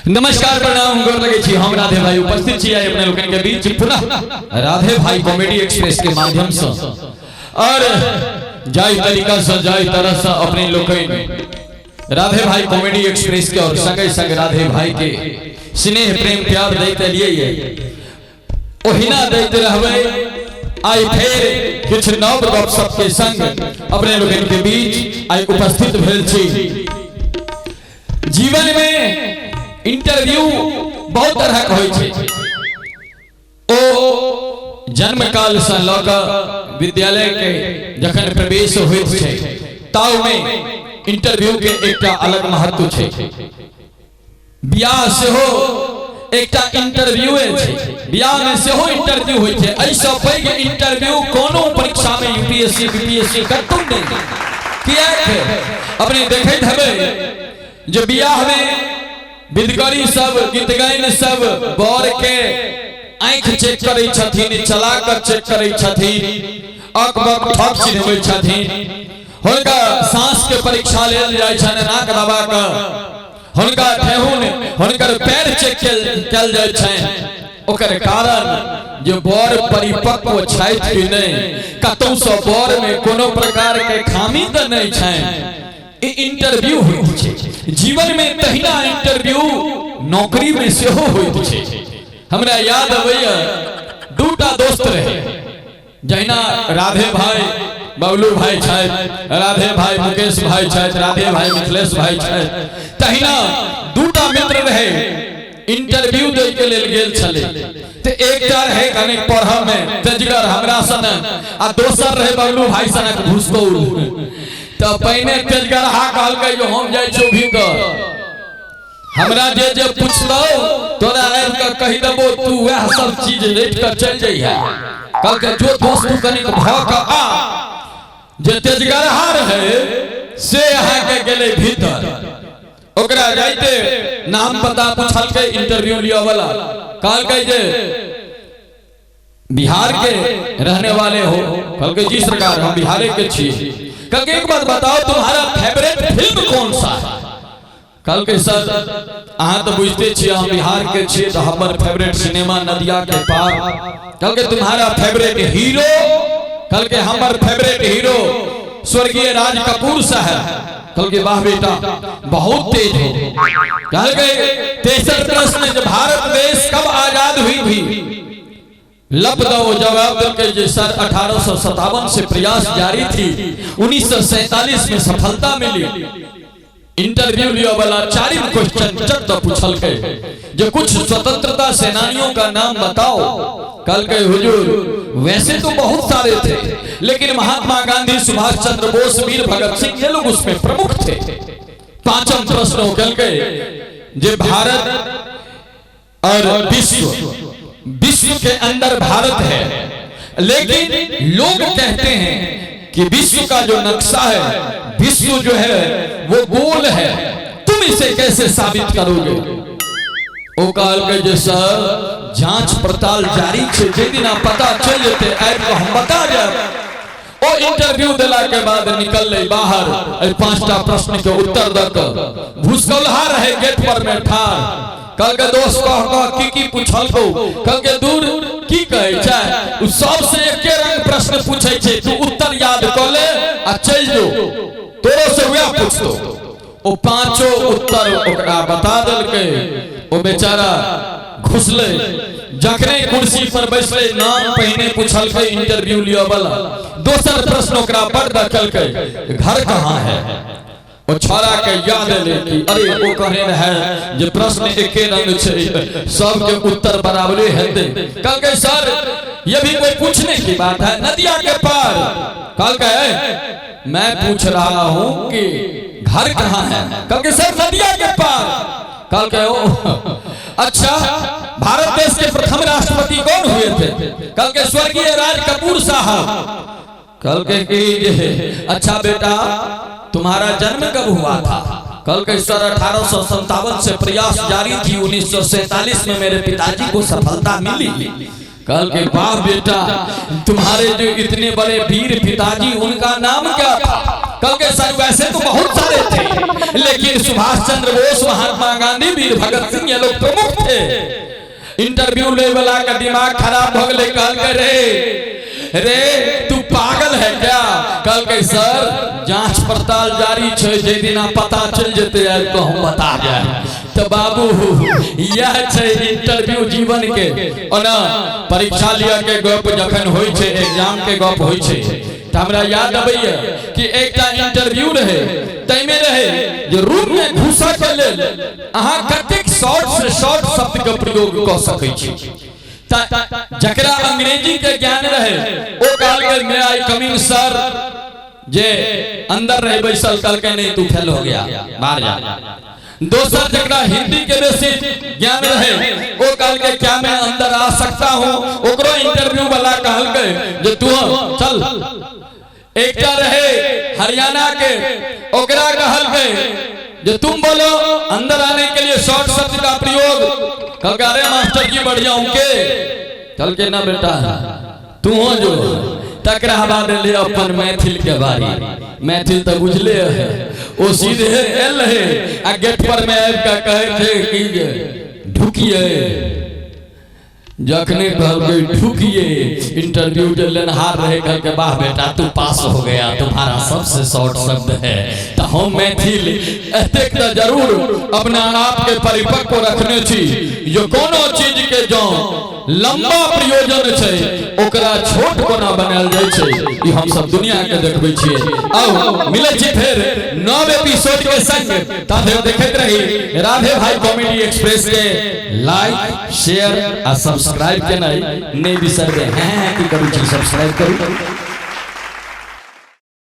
नमस्कार, प्रणाम, गोर लगै छी। हम राधे भाई उपस्थित छी आइ अपने लोकनि के बीच पुनः राधे भाई कॉमेडी एक्सप्रेस के माध्यम से। और जाहि तरीका से, जाहि तरह से अपने लोकनि राधे भाई कॉमेडी एक्सप्रेस के और संगे संग राधे भाई के स्नेह प्रेम प्यार दैत एलियै, ओहिना दैत रहबै। आइ फेर किछु नव गपशप के संग अपने लोकनि के बीच आइ उपस्थित भेल छी। जीवन में इंटरव्यू बहुत तरह के होइ छै। ओ जन्म काल से लऽ कऽ विद्यालय के जखन प्रवेश होइत छै, ताऊ में इंटरव्यू के एकटा अलग महत्व छै। बियाह सेहो एकटा इंटरव्यूए छै। बियाह में सेहो इंटरव्यू होइ छै। एहिसँ पैघ इंटरव्यू कोनो परीक्षा में, यूपीएससी, बीपीएससी, कतहु नहि। किएक? अपने देखैत हेबै जे बियाह में विधकरी सब, गीतगाइन सब बर के आँखि चेक करै छथिन, चला कऽ चेक करै छथिन, अक बक ठक चिन्हबै छथिन। हुनका साँस के परीक्षा लेल जाइ छनि नाक दबा कऽ। हुनका ठेहुन, हुनकर पैर चेक कयल जाइ छनि। ओकर कारण जे बर परिपक्व छथि कि नहि, कतहुसँ बर में कोनो प्रकार के खामी तऽ नहि छनि। ई इंटरव्यू होइत छै जीवन में, तहिना इंटरव्यू नौकरी में सेहो होइत छै। हमरा याद अबैया, दूटा दोस्त रहे। जहिना राधे भाई बबलू भाई छथि, राधे भाई मुकेश भाई छथि, राधे भाई मिथिलेश भाई छथि, तहिना दूटा मित्र रहे। इंटरव्यू दै के लेल गेल छलै। तऽ एकटा रहे कने पढ़ऽ में तेजगर, हमरा सन, आ दोसर रहे बबलू भाई सनक भूसकौल। तऽ पहिने तेजगरहा कहलकै जे हम जाइ छियौ भीतर, हमरा जे जे पुछतौ तोरा आबि कऽ कहि देबो, तू वएह सब चीज रटि कऽ चलि जइहे। कहलकै, जो दोस्त, तू कनिक भऽ कऽ आ। जे तेजगरहा रहे से अहाँके गेलै भीतर। ओकरा जाइते नाम पता पुछलकै इंटरव्यू लिअ वाला। कहलकै जे बिहार के रहने वाले हो? कहलकै, जी सरकार, हम बिहारे के छी। कहलकै, एक बात बताओ, तुम्हारा फेवरेट फिल्म कौन सा है? कहलकै, सर, अहाँ तऽ बुझते छियै, हम बिहार के छियै, तऽ हमर फेवरेट सिनेमा नदिया के पार। कहलकै, तुम्हारा फेवरेट हीरो? कहलकै, हमर फेवरेट हीरो स्वर्गीय राज कपूर साहब। कहलकै, वाह बेटा, बहुत तेज हो। कहलकै, तेसर प्रश्न जे भारत देश कब आजाद हुई थी? लप दो जवाब देलकै जे सर, 1857 से प्रयास जारी थी, 1947 में सफलता मिली। इंटरव्यू लिया वाला चारिम क्वेश्चन चट द पूछलकै जो कुछ स्वतंत्रता सेनानियों का नाम बताओ। कहलकै, हुजूर, वैसे तो बहुत सारे थे, लेकिन महात्मा गांधी, सुभाष चंद्र बोस, वीर भगत सिंह, ये लोग उसमें प्रमुख थे। पांचम प्रश्न कहलकै जे भारत और विश्व, विश्व के अंदर भारत है, लेकिन लोग कहते हैं कि विश्व का जो नक्शा है, विश्व जो है वो गोल है, तुम इसे कैसे साबित करोगे? ओ कहलकै जे सर, जांच पड़ताल जारी छै, जे दिना पता चलि जेतै, आबि कऽ हम बता जायब। ओ इंटरव्यू देला के बाद निकललै बाहर एहि पांचटा प्रश्न के उत्तर दऽ कऽ। भूसकौलहा रहे गेट पर में ठाढ़। कहलकै, दोस्त, कह कह, की की पूछलकौ? कहलकै, दूर, की कहै छै, ओ सबसे एके रंग प्रश्न पूछै छै, तू उत्तर याद कऽ ले आ चलि जो, तोरो से वएह पूछतौ। ओ पांचो उत्तर ओकरा बता देलकै। ओ बेचारा घुसलै। जखने कुर्सी पर बैसलै, नाम पहिने पूछलकै इंटरव्यू लिअ वाला। दोसर प्रश्न ओकरा बड़ दखलकै, घर कहाँ है? ओ छौड़ा के याद एलै कि अरे, ओ कहने रहे जे प्रश्न एके रंग छै, सबके उत्तर बराबरे हेतै। कहलकै, सर, ये भी कोई पूछने की बात है? नदिया के पार। कहलकै, मैं पूछ रहा हूं कि घर कहाँ है? कहलकै, सर, नदिया के पार। कहलकै, ओ अच्छा, भारत देश के प्रथम राष्ट्रपति कौन हुए थे? कहलकै, स्वर्गीय राज कपूर साहब। कहलकै कि जे अच्छा बेटा, तुम्हारा जन्म कब हुआ था? कहलकै, सर, 1857 से प्रयास जारी थी, 1947 में मेरे पिताजी को सफलता मिली। कहलकै, वाह बेटा, तुम्हारे जो इतने बड़े वीर पिताजी, उनका नाम क्या था? कहलकै सर वैसे तो बहुत सारे थे, लेकिन सुभाष चंद्र बोस, महात्मा गांधी, वीर भगत सिंह ये लोग प्रमुख थे। इंटरव्यू ले वाला का दिमाग खराब भ गेलै। कहलकै रे रे तू पागल है क्या? कहलकै सर जांच पड़ताल जारी छै, जे दिना पता चल जेतै आबि कऽ हम बता जाए। तऽ बाबू यह छै इंटरव्यू जीवन के। ओना परीक्षा लिअ के गप जखन होइ छै, एग्जाम के गप होइ छै, तऽ हमरा याद अबैया कि एकटा इंटरव्यू रहे, ताहिमे रहे जे रूम में घुसऽ के लेल अहाँ कतेक शॉर्ट से शॉर्ट शब्द के प्रयोग कऽ सकै छी। तऽ जकरा अंग्रेजी के ज्ञान रहे ओ कहलकै मे आई कमिंग सर। जे अंदर रहे बैसल कहलकै नहीं तू फेल हो गया, बाहर जा। दोसर जकरा हिंदी के बेसी ज्ञान रहे ओ कहलकै क्या मैं अंदर आ सकता हूं? ओकरो इंटरव्यू वाला कहलकै जे तू चल। एकटा रहे हरियाणा के, ओकरा कहलकै जे तुम बोलो अंदर आने के लिए शॉर्ट शब्द का प्रयोग। कहलकै अरे मास्टर जी बढ़िया के। कहलकै ना बेटा तू हो जो। तकरा बाद एलै अपन मैथिल के बारी। मैथिल तऽ बुझले है, ओ सीधे एल रहे आ गेट पर में आबि कऽ कहै छै कि जे ढुकिए। जखने कहलकै ढुकिए, इंटरव्यू जे लेनहार रहे कहलकै वाह बेटा तू पास हो गया, तुम्हारा सबसे शॉर्ट शब्द है। तऽ हम मैथिल एतेक तऽ जरूर अपना आप के परिपक्व रखने छी जो कोनो चीज के जँ लंबा प्रयोजन छै ओकरा छोट कोना बनायल जाइ छै, ई हम सब दुनिया के देखबै छियै। आउ मिलै छी फेर नव एपिसोड के संग, ता धरि देखैत रही राधे भाई कॉमेडी एक्सप्रेस के। लाइक शेयर आ सब्सक्राइब केनाइ नहि बिसरबै। हैं की करू छी, सब्सक्राइब करू।